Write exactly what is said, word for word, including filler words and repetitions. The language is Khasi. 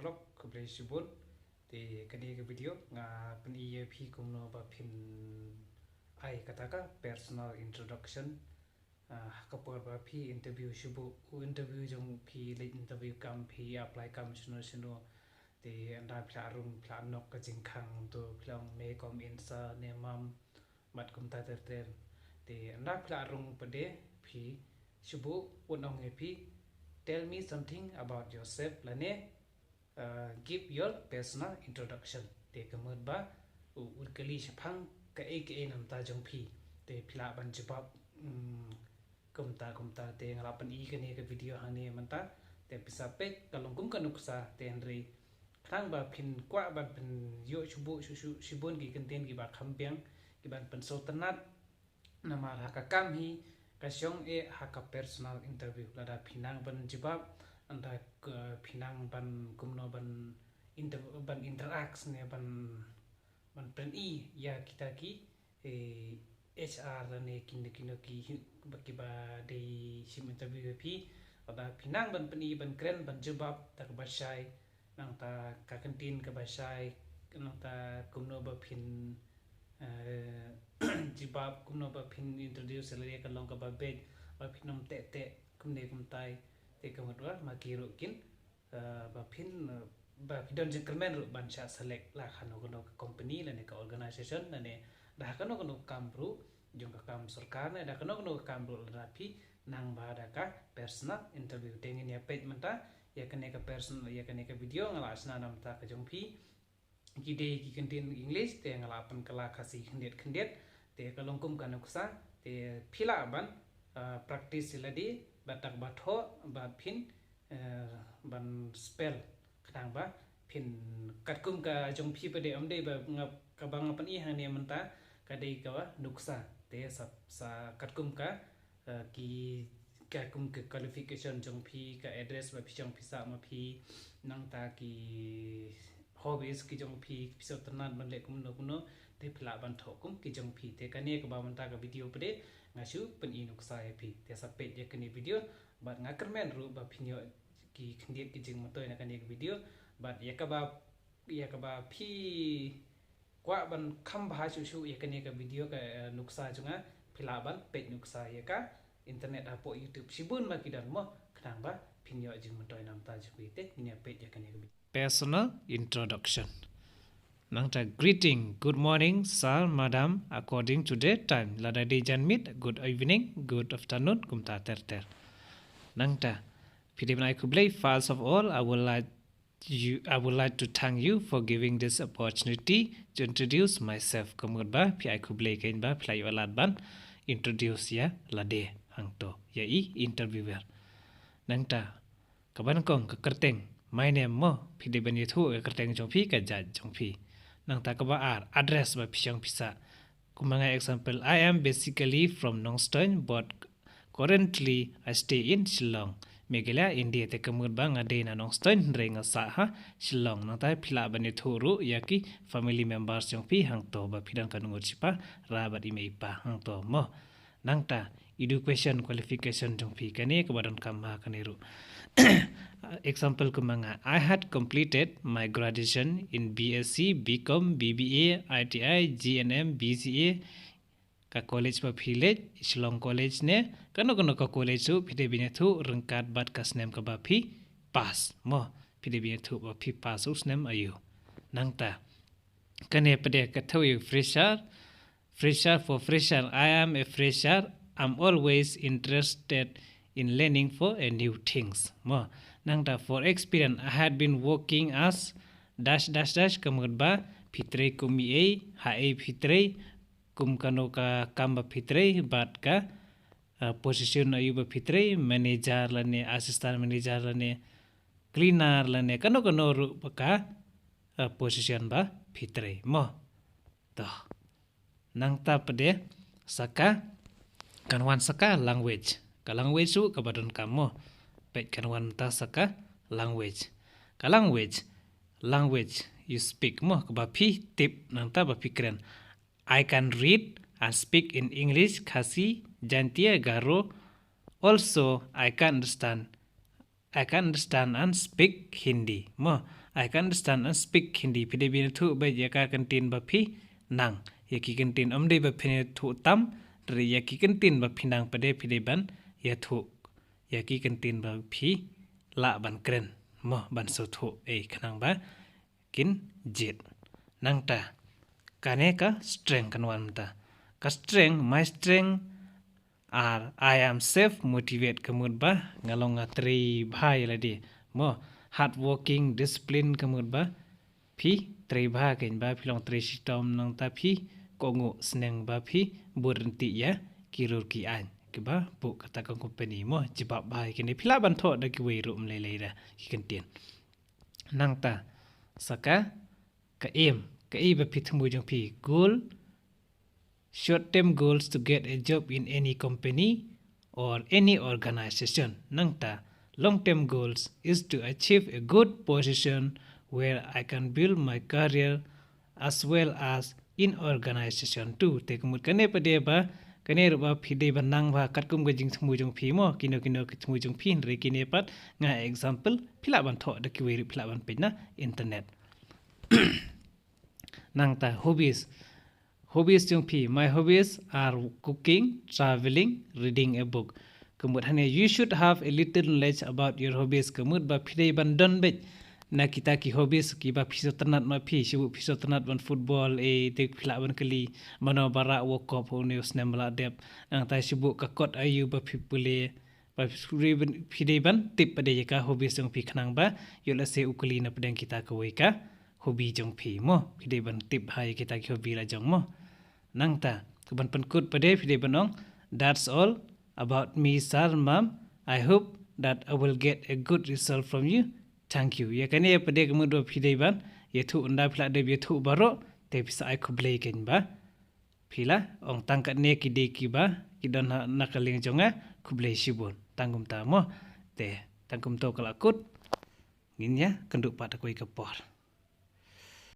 Lok, khublei shibun. Te kane ka video nga pyni ïa phi kumno ba phin ai kata ka personal introduction. Ah, ha ka por ba phi interview shuh, u interview jong phi, leit interview kam, phi apply kam shano shano. Te ynda phi la rung, phi la nok ka jingkhang, to phi la ong me kom in sa ne mam, bad kumta ter ter. Te ynda phi la rung pat de, phi shuh un ong ïa phi, "Tell me something about yourself," lane, uh, "Give your personal introduction." Te ka mut ba u, u kylli shaphang kaei kaei na bynta jong phi. Te phi lah ban jubab, mm, kumta kumta. Te nga la pyni kane ka video hangne mynta. Te phi sa peit ka long kum ka nuksa, te hynrei khnang ba phin kwah ban pynïoh shuh shuh shuh shibun ki kyntien kiba kham biang, kiban pynsngewtynnat. Namar ha ka kam hi ka shong eh ha ka personal interview. Lada phi nang ban jubab, ynda ka phi nang ban kumno ban inter-, ban interact ne ban, ban pyni ïa kita ki, eh, H R ne kino kino ki, ba kiba dei shim interview ïa phi. Lada phi nang ban pyni, ban kren, ban jubab da kaba shai, nangta ka kyntien kaba shai, nangta kumno ba phin, eh, jubab, kumno ba phin introduce ïa lade ka long kaba beit, ba phin ym teh teh kumne kumtai. Te ka mut ba ma ki ruh kin, eh, ba phin, eh, ba phi don jingkyrmen ruh ban shah select la ha kano kano ka company lane ka organization lane da ha kano kano ka kam ruh, jong ka kam sorkar ne da ha kano kano ka kam ruh, lada phi nang ba da ka personal interview. Te ngin ïa peit mynta ïa kane ka personal, ïa kane ka video nga la shna na bynta ka jong phi. Ki dei ki kyntien English, te nga la pynkylla Khasi khyndiat khyndiat. Te ka long kum ka nuksa, te phi lah ban, ah, practice ïa lade bad da kaba thoh, bad phin, eh, ban spell khnang ba phin, katkum ka jong phi pat de, ym dei ba nga, kaba nga pyni hangne mynta ka dei ka nuksa. Te sa, sa katkum ka, eh, ki, katkum ka qualification jong phi, ka address ba phi shong phi sah ma phi, nangta ki hobbies ki jong phi, phi sngewtynnat ban leh kumno kumno, te phi lah ban thoh kum ki jong phi. Te kane kaba mynta ka video pat de nga shu pyni nuksa ïa phi. Te sa peit ïa kane video bad nga kyrmen ruh ba phin ïoh ki khyndiat ki jingmyntoi na kane ka video. Bad ïa kaba, ïa kaba phi kwah ban kham bha shuh shuh ïa kane ka video, ka, eh, nuksa jong nga, phi lah ban peit nuksa ïa ka internet hapoh YouTube. Shibun ma ki don mo, khnang ba phin ïoh jingmyntoi na bynta jong phi. Te ngin ïa peit ïa kane ka video. Personal introduction. Nangta greeting, good morning, sir, madam, according to their time. Lada dei janmiet, good evening, good afternoon, kumta ter ter. Nangta, phi dei ban ai khublei, first of all, I would like you, I would like to thank you for giving this opportunity to introduce myself. Ka mut ba phi ai khublei kein ba phi la ïoh lad ban introduce ïa lade hangto, ïa i interviewer. Nangta, kaba nyngkong ka kyrteng, my name mo, phi dei ban ïathuh ka kyrteng jong phi, ka jait jong phi. Nangta kaba ar, address ba phi shong phi sah. Kumba nga example, I am basically from Nongstoiñ, but currently I stay in Shillong, Meghalaya, India. Te ka mut ba nga dei na Nongstoiñ, hynrei nga sah ha Shillong. Nangta phi lah ban ïathuh ruh ïa ki family members jong phi hangto, ba phi don katno ngut shipa, para bad i mei i pa hangto mo. Nangta, education qualification jong phi, kane kaba donkam ha kane ruh. Example kumba nga, I had completed my graduation in B S C, B Com, B B A, I T I, G N M, B C A, ka college ba phi leit, Shillong College ne kano kano ka college ruh, phi dei ban ïathuh ryngkat bad ka snem kaba phi pass mo, phi dei ban ïathuh ba phi pass u snem aïu. Nangta, kane pat de ka thew ïa u fresher, fresher, for fresher, I am a fresher, I'm always interested in learning for a new things mo. Nangta for experience, I had been working as dash dash dash, ka mut ba phi trei kum i ei, ha ei phi trei, kum kano ka kam ba phi trei, bad ka, uh, position aïu ba phi trei, manager lane assistant manager lane cleaner lane kano kano ruh ba ka, uh, position ba phi trei mo. To. Nangta pat de sa ka, kan wan sa ka language. Ka language ruh kaba donkam mo. Peit kan wan mynta sa ka language. Ka language, language you speak mo, kaba phi tip, nangta ba phi kren. I can read and speak in English, Khasi, Jaintia, Garo. Also, I can understand I can understand and speak Hindi. Mo, I can understand and speak Hindi. Phi dei ban ïathuh beit ïa ka kyntien ba phi nang. Ïa ki kyntien ym dei ba phin ïathuh tam, hynrei ïa ki kyntien ba phi nang pat de phi dei ban ïathuh. Ïa ki kyntien ba phi lah ban kren. Mo, ban sngewthuh. Eh, khnang ba kin jied. Nangta, kane ka strength kan wan mynta. Ka strength, my strength, ar I am self motivate ka mut ba, nga long nga trei bha ïa lade. Mo, hard working, discipline ka mut ba, phi trei bha kein ba, phi long trei shitom nangta phi, kohnguh sneng ba phi, bud ryntih ïa, ki rur ki aiñ. Kiba, buh kata ka company mo, jubab bha ïa kine phi lah ban thoh da kiwei ruh ym lei lei da, ki kyntien. Nangta, sa ka, ka aim, ka aim ba phi thmu jong phi, goal, short term goals to get a job in any company or any organization. Nangta, long term goals is to achieve a good position where I can build my career as well as in organization too. Te ka mut kane pat de ba, kane ruh ba phi dei ban nang ba katkum ka jingthmu jong phi mo, kino kino ka thmu jong phi, hynrei kine pat nga example, phi lah ban thoh da kiwei ruh phi lah ban peit na internet. Nangta hobbies. Hobbies jong phi. My hobbies are cooking, traveling, reading a book. Ka mut hangne, you should have a little knowledge about your hobbies. Ka mut ba phi dei ban don beit na kita ki hobbies kiba phi sngewtynnat ma phi, shibun phi sngewtynnat ban football, eh, te phi lah ban kylli mano ba rah World Cup ha une u snem ba la dep. Nangta shibun ka kot aïu ba phi pule, ba phi dei ban, phi dei ban tip pat de ïa ka hobbies jong phi khnang ba ïoh lehse u kylli na pdeng kita kawei ka hobby jong phi mo. Phi dei ban tip ha ïa kita ki hobby la jong mo. Nangta, ka ban pynkut pat de phi dei ban ong, that's all about me, sir, ma'am. I hope that I will get a good result from you. Thank you. Ïa kane pat de ka mut ba phi dei ban ïathuh, ynda phi lah dep ïathuh baroh, te phi sa ai khublei kein ba phi la ong tang katne ki dei kiba ki don na, na ka liang jong nga, khublei shibun. Tang kumta mo. Te tang kumta ka la kut. Ngin ïa kynduh pat ha kawei ka por.